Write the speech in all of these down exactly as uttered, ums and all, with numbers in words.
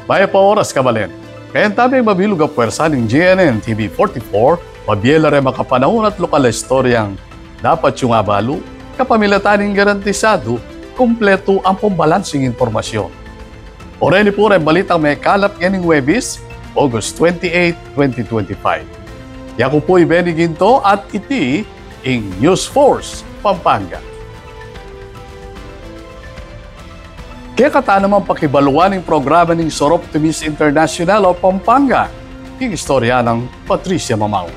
Mayap a oras, kabalen. Kayang tabing mabilug a pwersa ning G N N T V forty-four, mabie la reng makapanaun at lokal a istoryang dapat yung abalu, kapamilatan ning garantisadu, kumpletu ampong balansing impormasyon. O reni pu reng balitang mekalap ngening Huwebes, August twenty-eight, twenty twenty-five. Yaku pu i Benny Ginto at iti ing News Force Pampanga. Kekatamu namang pakibaluan ing programa ning Soroptimist International of Pampanga. Ing istorya nang Patricia Mamao.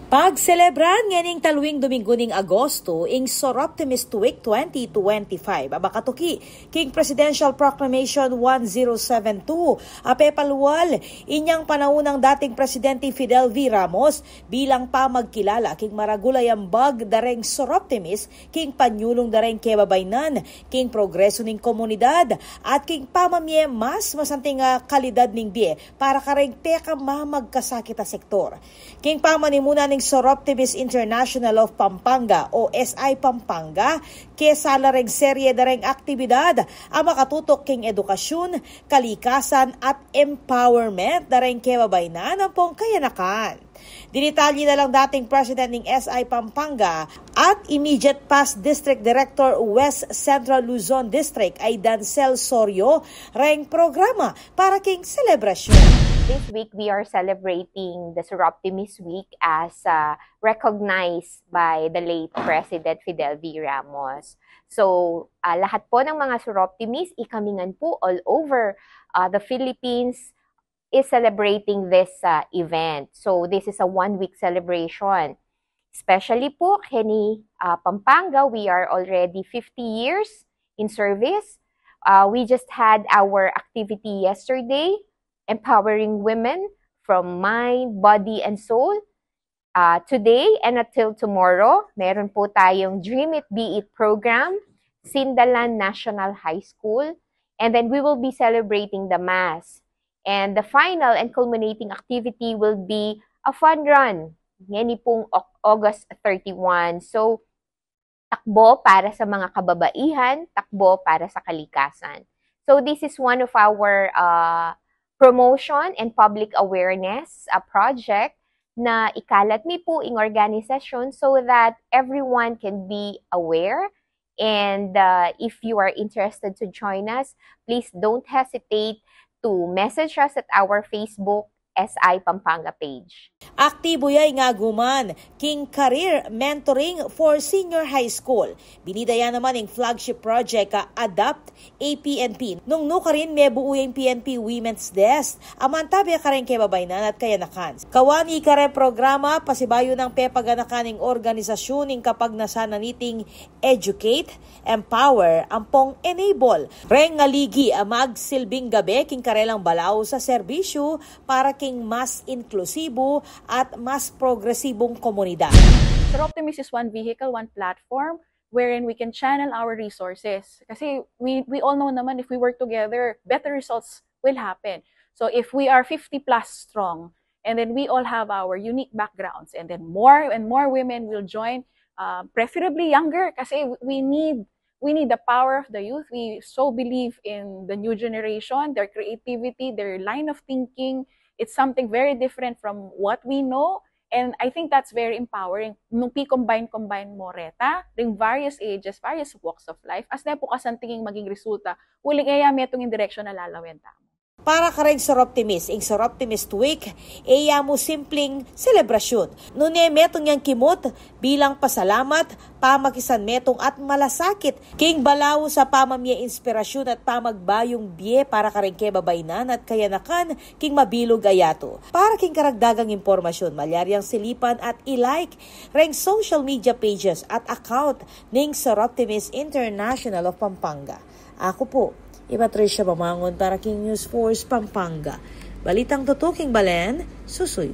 Pagselebran ngening taluing Domingo ning Agosto ing Soroptimist Week twenty twenty-five a makatuki king Presidential Proclamation one zero seven two a pepalual inyang panaun nang dating Presidente Fidel V. Ramos bilang pamagkilala king maragul a ambag da reng Soroptimist king panyulung da reng kebabaynan king progreso ning komunidad at king pamamie mas masanting a kalidad ning bie para kareng pekamamagkasakit a sektor. King pamanimuna ning Soroptimist International of Pampanga o S I Pampanga, kesala reng serye da reng aktibidad a makatutuk king edukasyun, kalikasan at empowerment da reng kebabaynan ampong kayanakan. Dinitalye na lang dating President ning S I Pampanga at immediate past District Director West Central Luzon District a i Dancel Sorio reng programa para king selebrasyon. This week, we are celebrating the Soroptimist Week as, uh, recognized by the late President Fidel V. Ramos. So, uh, lahat po ng mga Soroptimist, ikamingan po all over, uh, the Philippines is celebrating this, uh, event. So, this is a one-week celebration. Especially po, keni, uh, Pampanga, we are already fifty years in service. Uh, we just had our activity yesterday, empowering women from mind, body, and soul. Uh, today and until tomorrow, meron po tayong Dream It, Be It program, Sindalan National High School, and then we will be celebrating the Mass. And the final and culminating activity will be a fun run. Ngeni pong Au-, August thirty-one. So, takbo para sa mga kababaihan, takbo para sa kalikasan. So, this is one of our, uh, promotion and public awareness, uh, project na ikalat mi po ing organisasyon so that everyone can be aware. And, uh, if you are interested to join us, please don't hesitate to message us at our Facebook S I Pampanga page. Aktibo ya ing aguman king Career Mentoring for Senior High School. Binida ya naman ing flagship project a Adapt A P N P. Nung nukarin, mebuu ya ing P N P Women's Desk a mantabe kareng kebabaynan at kayanakan. Kawani kareng programa, pasibayu nang pepaganakan ning organisasyun ing kapagnasan na niting educate, empower, ampong enable reng aligi a magsilbing gabe king karelang balaus a serbisyu para king mas inklusibu at mas progresibung komunidad. Soroptimist is one vehicle, one platform wherein we can channel our resources. Kasi we, we all know naman, if we work together, better results will happen. So if we are fifty plus strong, and then we all have our unique backgrounds, and then more and more women will join, uh, preferably younger, kasi we need, we need the power of the youth. We so believe in the new generation, their creativity, their line of thinking. It's something very different from what we know. And I think that's very empowering. Nung pi-combine-combine mo reta, ring various ages, various walks of life, as ne pu kasanting ing maging resulta, uling e ya metung ing direksyon a lalawen tamu. Para kareng Soroptimist, ing Soroptimist Week, e ya mu simpling selebrasyun. Nune metung yang kimut bilang pasalamat, pamakisanmetung at malasakit king balaus a pamamie inspirasyun at pamagbayung bie para kareng kebabaynan at kayanakan king mabilug a yatu. Para king karagdagang impormasyun, malyaryang silipan at i-like reng social media pages at account ning Soroptimist International of Pampanga. Aku pu, i Patricia Mamangun para king News Force Pampanga. Balitang tutuking balen, susuyu.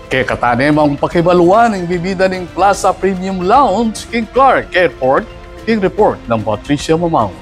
Kekatamu namang pakibaluan ing bibida ning Plaza Premium Lounge king Clark Airport, king report nang Patricia Mamangun.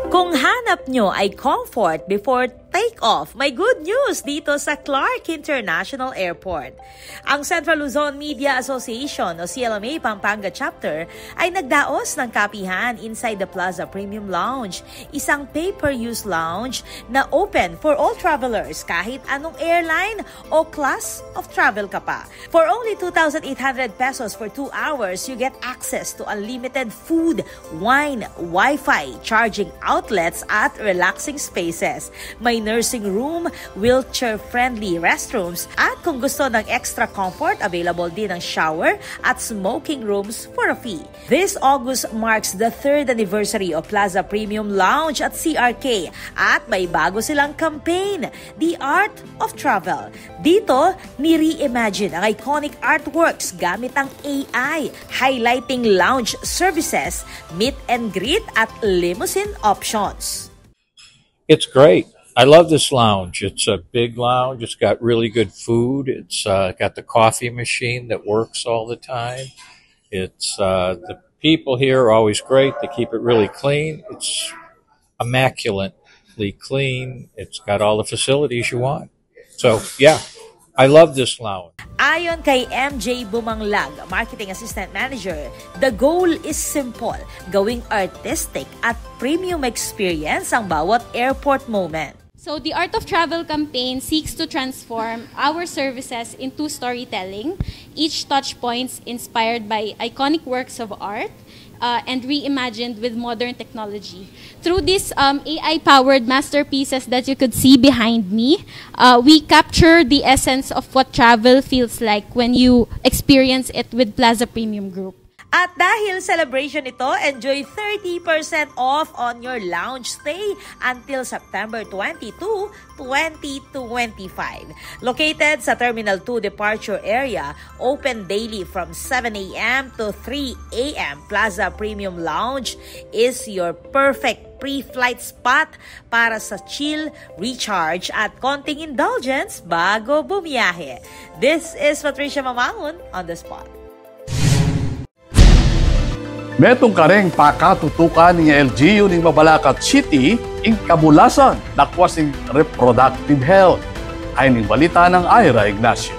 Kung hanap nyo ay comfort before Take off. May good news dito sa Clark International Airport. Ang Central Luzon Media Association o C L M A Pampanga Chapter ay nagdaos ng kapihan inside the Plaza Premium Lounge, isang pay-per-use lounge na open for all travelers kahit anong airline o class of travel ka pa. For only two thousand eight hundred pesos for two hours, you get access to unlimited food, wine, Wi-Fi, charging outlets at relaxing spaces. May nursing room, wheelchair-friendly restrooms, at kung gusto ng extra comfort, available din ang shower at smoking rooms for a fee. This August marks the third anniversary of Plaza Premium Lounge at C R K at may bago silang campaign, The Art of Travel. Dito, ni-reimagine ang iconic artworks gamit ang A I, highlighting lounge services, meet and greet at limousine options. It's great. I love this lounge. It's a big lounge. It's got really good food. It's uh, got the coffee machine that works all the time. It's uh, the people here are always great. They keep it really clean. It's immaculately clean. It's got all the facilities you want. So, yeah, I love this lounge. Ayon kay M J Bumanglag, Marketing Assistant Manager, the goal is simple, gawing artistic at premium experience ang bawat airport moment. So, the Art of Travel campaign seeks to transform our services into storytelling, each touch points inspired by iconic works of art, uh, and reimagined with modern technology. Through these um, A I-powered masterpieces that you could see behind me, uh, we capture the essence of what travel feels like when you experience it with Plaza Premium Group. At dahil celebration ito, enjoy thirty percent off on your lounge stay until September twenty-two, twenty twenty-five. Located sa Terminal two departure area, open daily from seven a.m. to three a.m. Plaza Premium Lounge is your perfect pre-flight spot para sa chill, recharge at konting indulgence bago bumiyahe. This is Patricia Mamangun on the spot. Metung kareng pakatutukan ning L G U ning Mabalacat City ing kabulasan dakwas ning reproductive health. Ay ning balita nang Ira Ignacio.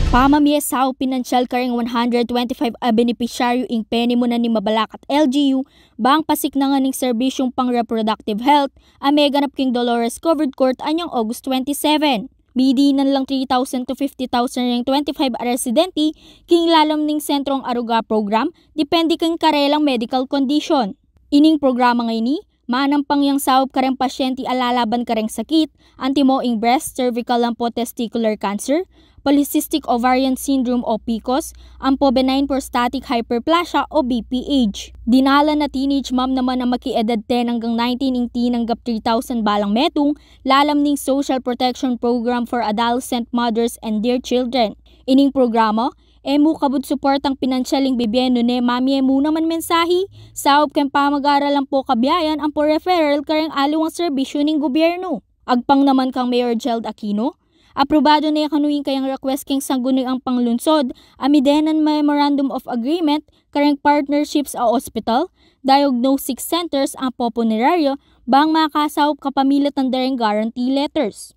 Pamamie saup pinansyal kareng one hundred twenty-five a benepisyaryu ing penimunan ning Mabalacat L G U bang pasiknangan ning serbisyung pang reproductive health a meganap king Dolores Covered Court anyang August twenty-seven. Midinan lang three thousand to fifty thousand reng twenty-five a residente king lalam ning sentrong aruga program, depende king karelang medical condition. Ining programa ngeni, manampang yang saup kareng pasyente a lalaban kareng sakit, antimo ing breast, cervical ampo testicular cancer, polycystic ovarian syndrome o PCOS, ampo benign prostatic hyperplasia o B P H. Dinalan a teenage mom naman a maki-edad ten anggang nineteen ing tinanggap three thousand balang metung lalam ning Social Protection Program for Adolescent Mothers and Their Children. Ining programa, e mu kabud suportang pinansyal ing bibienu ne mamie mu naman mensahi, saup keng pamag-aral ampo kabiayan ampo referral kareng aliwang serbisyu ning gubyernu. Agpang naman kang Mayor Geld Aquino, aprobadu ne kanu ing kayang request keng Sangguniang Panglunsod a midenan Memorandum of Agreement kareng partnerships a ospital, diagnostic centers ampo punerarya bang makasaup kapamilatan da reng guarantee letters.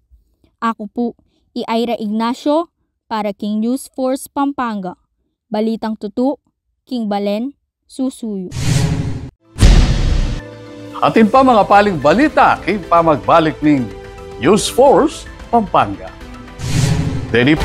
Aku pu, i Ira Ignacio para king News Force Pampanga. Balitang tutu, king balen, susuyu. Atin pa mga paling balita king pamagbalik ning News Force Pampanga. Deni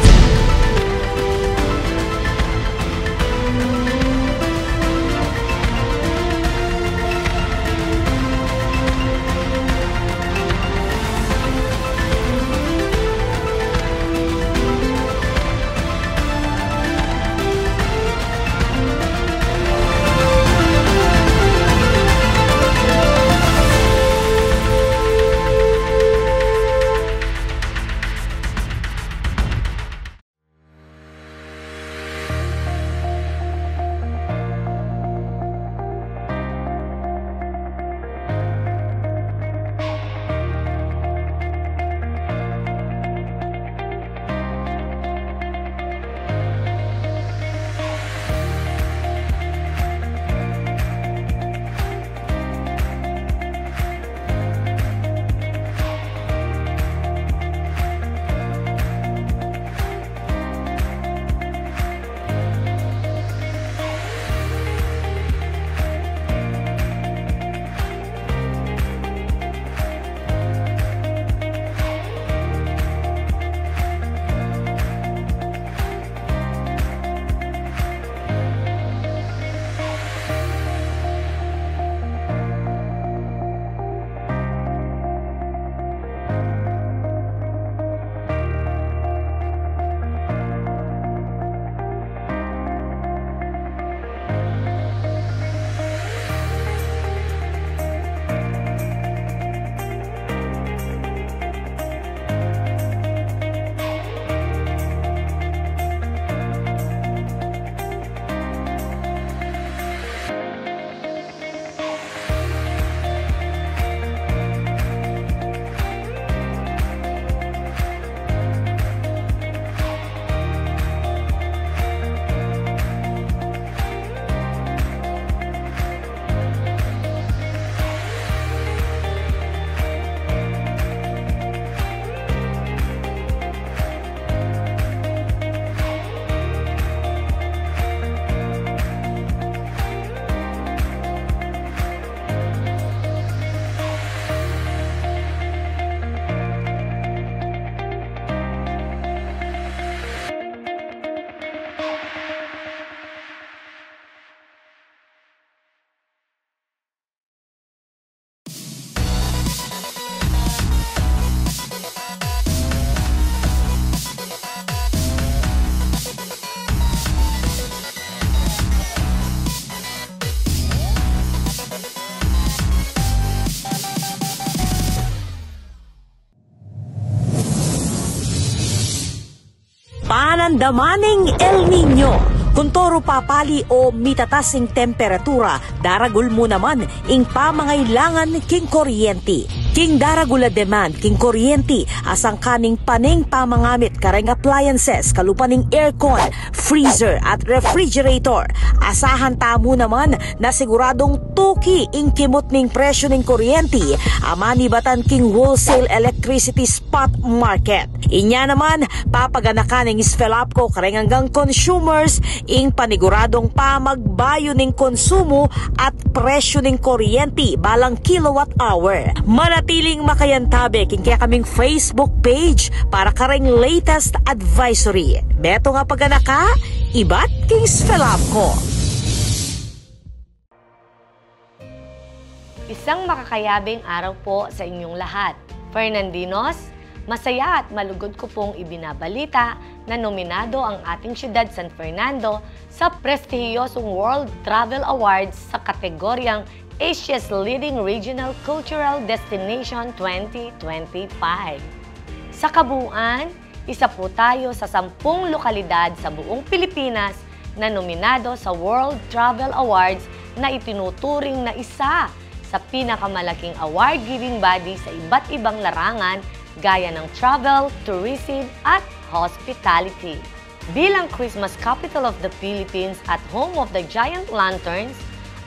Damaning El Niño, kuntoru papali o mitatas ing temperatura, daragul mu naman ing pamangailangan king kuryenti. King daragul a demand king kuryenti, asangkan ning paneng pamangamit kareng appliances, kalupa ning aircon, freezer at refrigerator. Asahan tamu naman na siguradung tuki ing kimut ning presyu ning kuryenti a manibatan king wholesale electricity spot market. Inya naman, papaganakan ning SFELAPCO kareng anggang consumers ing paniguradung pamagbayu ning konsumu at presyu ning kuryenti balang kilowatt hour. Manatiling makayantabe king kekaming Facebook page para kareng latest advisory. Metung a paganaka, ibat king SFELAPCO. Isang makakayabeng araw po sa inyong lahat. Fernandinos, masaya at malugod ko pong ibinabalita na nominado ang ating siyudad San Fernando sa prestihiyosong World Travel Awards sa kategoryang Asia's Leading Regional Cultural Destination twenty twenty-five. Sa kabuuan, isa po tayo sa sampung lokalidad sa buong Pilipinas na nominado sa World Travel Awards na itinuturing na isa sa pinakamalaking award-giving body sa iba't ibang larangan gaya ng travel, tourism, at hospitality. Bilang Christmas capital of the Philippines at home of the giant lanterns,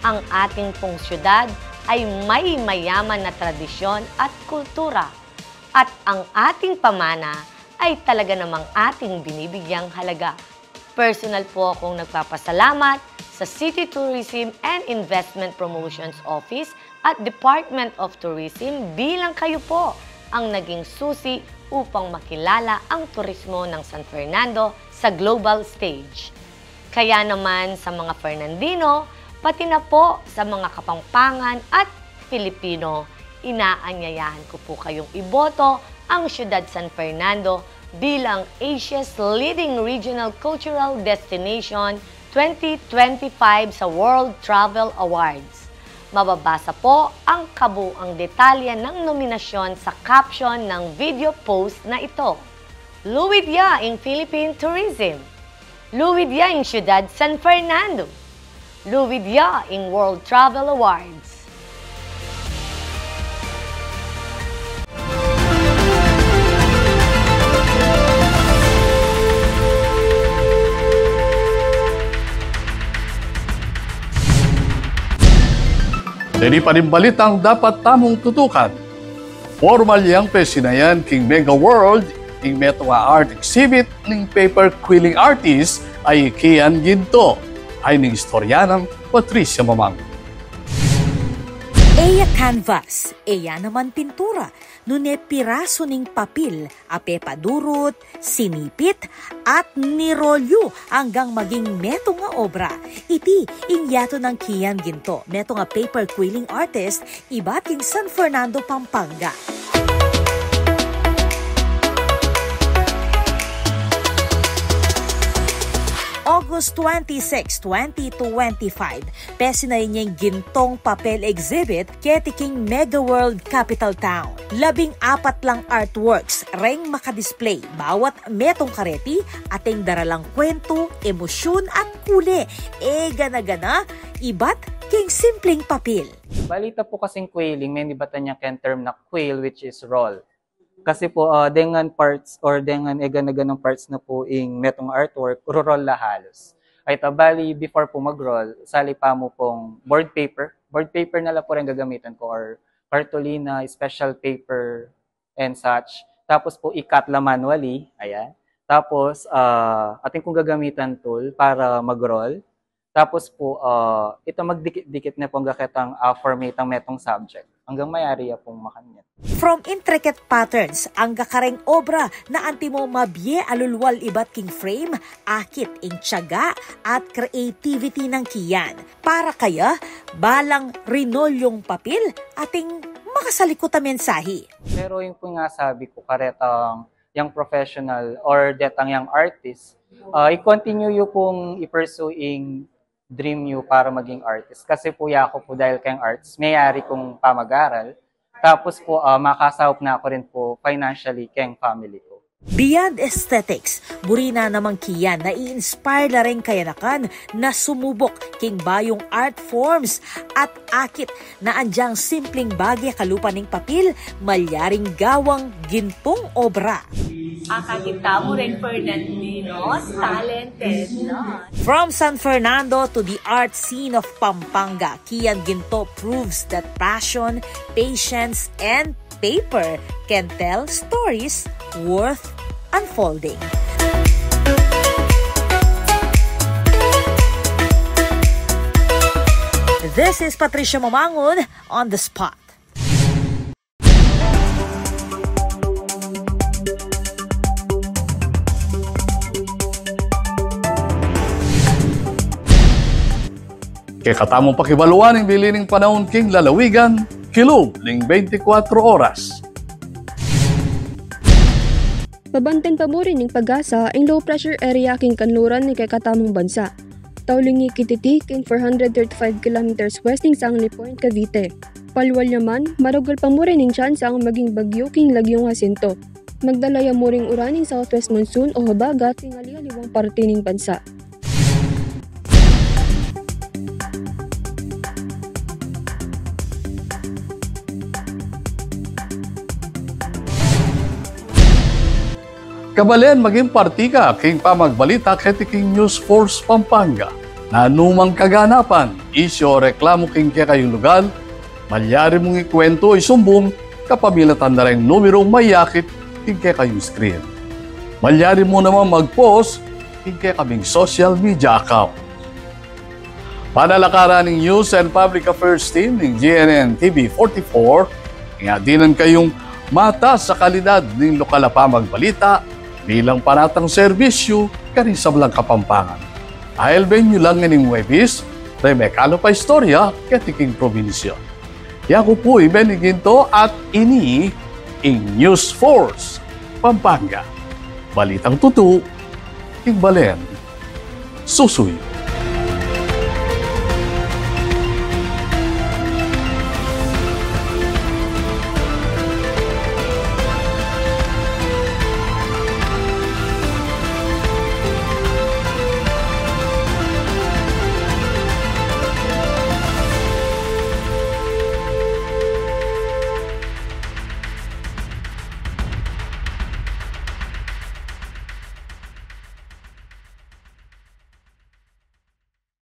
ang ating pong siyudad ay may mayaman na tradisyon at kultura. At ang ating pamana ay talaga namang ating binibigyang halaga. Personal po akong nagpapasalamat sa City Tourism and Investment Promotions Office at Department of Tourism bilang kayo po ang naging susi upang makilala ang turismo ng San Fernando sa global stage. Kaya naman sa mga Fernandino, pati na po sa mga Kapampangan at Filipino, inaanyayahan ko po kayong iboto ang siyudad San Fernando bilang Asia's Leading Regional Cultural Destination twenty twenty-five sa World Travel Awards. Mababasa po ang kabuang detalye ng nominasyon sa caption ng video post na ito. Luwid ya ing Philippine Tourism. Luwid ya ing Siyudad San Fernando. Luwid ya ing World Travel Awards. Deni pa ring balitang dapat tamung tutukan. Pormal yang pesinayan king Mega World ing metung a art exhibit ning paper quilling artist a i Kian Ginto. Ay ning istorya nang Patricia Mamang. Eya canvas, eya naman pintura, nune pirasu ning papil a pepadurut, sinipit, at nirolyu anggang maging metung a obra. Iti ing yatu nang Kian Ginto, metung a paper quilling artist, ibat king San Fernando, Pampanga. August twenty-six, twenty twenty-five, pesinayan ya ing gintong papel exhibit keti king Mega World Capital Town. Labing apat lang artworks reng makadisplay. Bawat metung kareti atin daralang kwentu, emosyun at kule. E gana-gana, ibat king simpleng papil. Balita po kasing quilling, menibatan ya keng term na quill, which is roll. Kasi po, ah, dengan parts or dengan e gana-ganang parts na po ing metung artwork, rurol la halos. Ay ta, bali, before po mag-roll, sali pa mu pong board paper. Board paper na la po rin gagamitan ko or cartolina, special paper, and such. Tapos po, i-cut la manually. Ayan. Tapos, ah, atin kong gagamitan tool para mag-roll. Tapos po, ah, ito magdikit-dikit na po angga ketang, ah, formatang metung subject. Anggang mayari ya pong makanyan. From intricate patterns, angga kareng obra na antimo mabie a lulwal ibat king frame, akit ing tiyaga at creativity nang Kian. Para kaya, balang rinolyung papil, atin makasalikut a mensahi. Pero yun po nga sabi ko, karetang young professional or detang young artist, ah, i-continue yu pong i-pursue ing dream yu para maging artist. Kasi po, yaku po dahil keng arts, mayari kong pamag-aral. Tapos po, ah, makasaup na ako rin po financially keng family ko. Beyond aesthetics, buri na namang kiyan, nai-inspire la ring kayanakan na sumubuk king bayung art forms at akit na agyang simpleng bage kalupa ning papil, malyaring gawang gintung obra. Akakit tamu ring Fernandino's talented, no? From San Fernando to the art scene of Pampanga, kiyan ginto proves that passion, patience, and paper can tell stories worth unfolding. This is Patricia Mamangun on the spot. Kekatamung pakibaluan ing bili ning panaun king lalawigan, kilub ning bente kwatro oras. Babanten pa mu rin ning PAGASA ing low pressure area king kanluran ning kekatamung bansa. Tauling ikit iti king four hundred thirty-five kilometers west ning Sangley Point, Cavite. Palual ya man, maragul pa mu rin ing tsansa ing maging bagyu king Lagyung Jacinto. Magdala ya mu ring uran ing southwest monsoon o habagat king ali-aliwang parte ning bansa. Kabalen, maging parti ka king pamagbalita keti king News Force Pampanga. Nanu mang kaganapan, isyu o reklamu king kekayung lugal, malyari mung ikuwentu o isumbung kapamilatan da reng numerung mayakit king kekayung screen. Malyari mu naman mag-post king kekaming social media account. Panalakaran ning News and Public Affairs Team ning G N N T V forty-four, ing adinan kayung matas a kalidad ning lokal a pamagbalita bilang panatang serbisyu karing sablang Kapampangan. Ailben yu lang ngening Huwebes, reng mekalup a istorya keti king probinsya. Yaku pu i Benny Ginto at ini ing News Force Pampanga. Balitang tutu, king balen susuyu.